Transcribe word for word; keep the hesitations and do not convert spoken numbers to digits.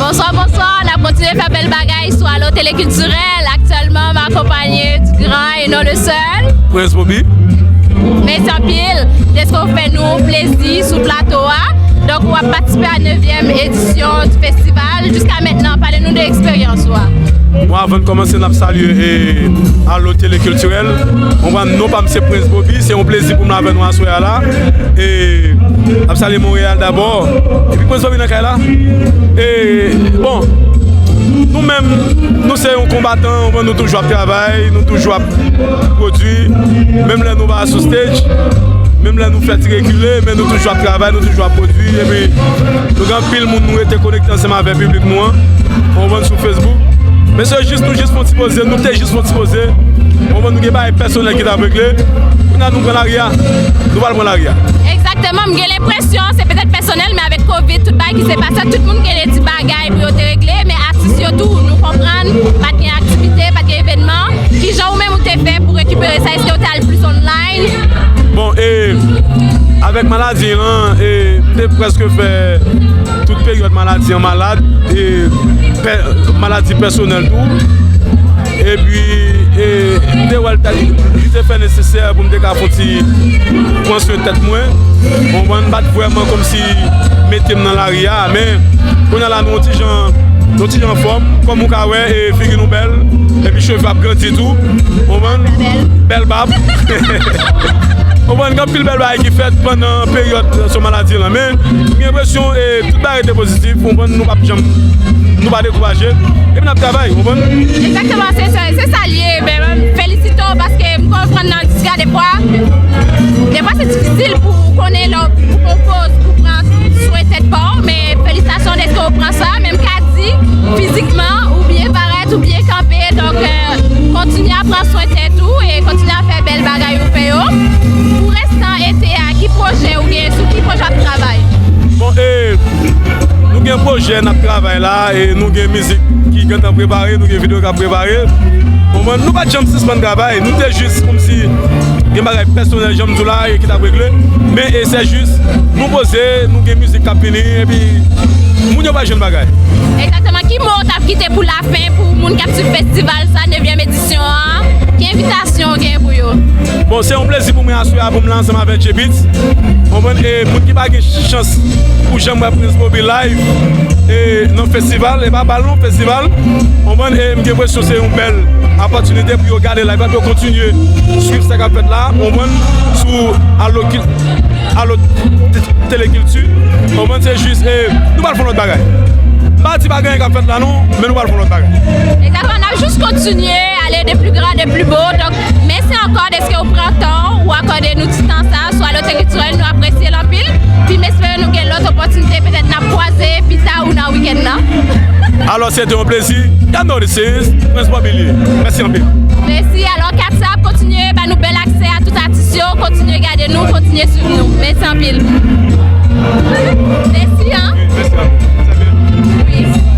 Bonswa, bonswa. N ap kontinye fè bèl bagay sou Alo Télé Kiltirèl. Aktyèlman, m akonpanye du grand et non le seul. Prince Bobby. Mèsi anpil dèske w fè nou plezi sou plato a. Donk, w ap patisipe a nevyèm edisyon du festival. Jiska mentnan, pale nou de eksperyans ou a. Bon, avan n kòmanse, n ap salye, e, Alo Télé Kiltirèl. Mwen, non pa m se Prince Bobby. Se yon plezi pou m la avè nou aswè a la. E, n ap salye Monreyal dabò. Epi Prince Bobby nan kay la. E, bon, nou menm, nou se yon konbatan, nou toujou ap travay, nou toujou ap pwodui, menm lè nou pa sou stage, menm lè nou fè ti rekile, men nou toujou ap travay, nou toujou ap pwodui, epi nou gen anpil moun nou rete konekte ansanm avè piblik nou an, ou konprann, sou Facebook. Men se jis, nou jis fè yon ti poze, nou te jis fè yon ti poze, ou konprann, nou gen bagay pèsonèl ki t ap regle, kounye a nou pran lari a, nou pral pran lari a. Egzakteman, m gen lenpresyon, se petèt pèsonèl, men avèk Covid, tout bagay ki se pase, tout moun gen de ti bagay pou yo te regle, men atis yo tou, nou konprann, pa t gen aktivite, pa t gen evènman. Kijan ou menm ou te fè pou rekipere sa? Èske ou te al plis online? Bon, e, avèk maladi an, e, m te prèske fè tout peryòd maladi an malad, e, pè-, maladi pèsonèl tou. Epi, e, m te wè l ta, li te fè nesesè pou m te ka fè yon ti pran swen tèt mwen. Bon, mwen, m pa t vrèman kòmsi mete m nan lari a, men kounye a la, nou yon ti jan, nou yon ti jan anfòm, kòm ou ka wè, e, figi nou bèl, epi cheve ap grandi tou. Ou konprann? Bèl bab. Ou konprann, gen anpil bèl bagay ki fèt pandan peryòd sou maladi lan. Men, m gen enpresyon, e, tout bagay rete pozitif, ou konprann, nou p ap janm, nou pa dekouraje. Epi n ap travay, ou konprann? Egzakteman, se sa, se sa l ye. Men, men, felisite w paske m konprann nan endistri a, defwa, defwa se difisil pou w konnen lè w pou w poze, pou w pran swen tèt pa w, men felisitasyon dèske w pran sa, men m ka di, fizikman, ou byen parèt, ou byen kanpe, donk, euh, kontinye a pran swen tèt ou e kontinye a fè bèl bagay ou fè yo. Pou restan ete a, ki pwojè ou gen, sou ki pwojè w ap travay? Bon, e, nou gen pwojè n ap travay la, e nou gen mizik ki gentan prepare, nou gen videyo k ap prepare. Konprann? Nou pa t janm sispann travay, nou te jis kòmsi gen bagay pèsonèl, jan m di w la, e ki t ap regle. Men, e se jis, nou poze, nou gen mizik k ap vini, epi moun yo pral jwenn bagay. Egzakteman. Ki mo w t ap kite pou lafen pou moun k ap swiv festival sa, nevyèm edisyon an? Ki envitasyon w gen pou yo? Bon, se yon plezi pou mwen aswè a pou m la ansanm avèk J-Beatz. Konprann? E moun ki pa gen chans pou janm wè Prince Bobby live, e nan festival, e pa bal non, festival. Konprann? E m gen enpresyon se yon bèl opòtinite pou yo gade live la, pou yo kontinye swiv sa k ap fèt la. Konprann? Sou Alo Kil-, Alo T-, Télé Kilti. Konprann? Se jis, e, nou pral fè yon lòt bagay. M pa di pa gen anyen k ap fèt la non, men nou pral fè yon lòt bagay. Egzakteman, n ap jis kontinye ale de pli gran, de pli bo. Donk, mèsi ankò dèske w pran tan w akòde nou ti tan sa sou Alo Télé Kiltirèl. Nou apresye l anpil. Pi m espere nou gen lòt opòtinite, petèt n ap kwaze pita ou nan wikenn nan. Alò, se te yon plezi. Y'all know this is Prince Bobby li ye. Mèsi anpil. Mèsi. Alò, Katsap,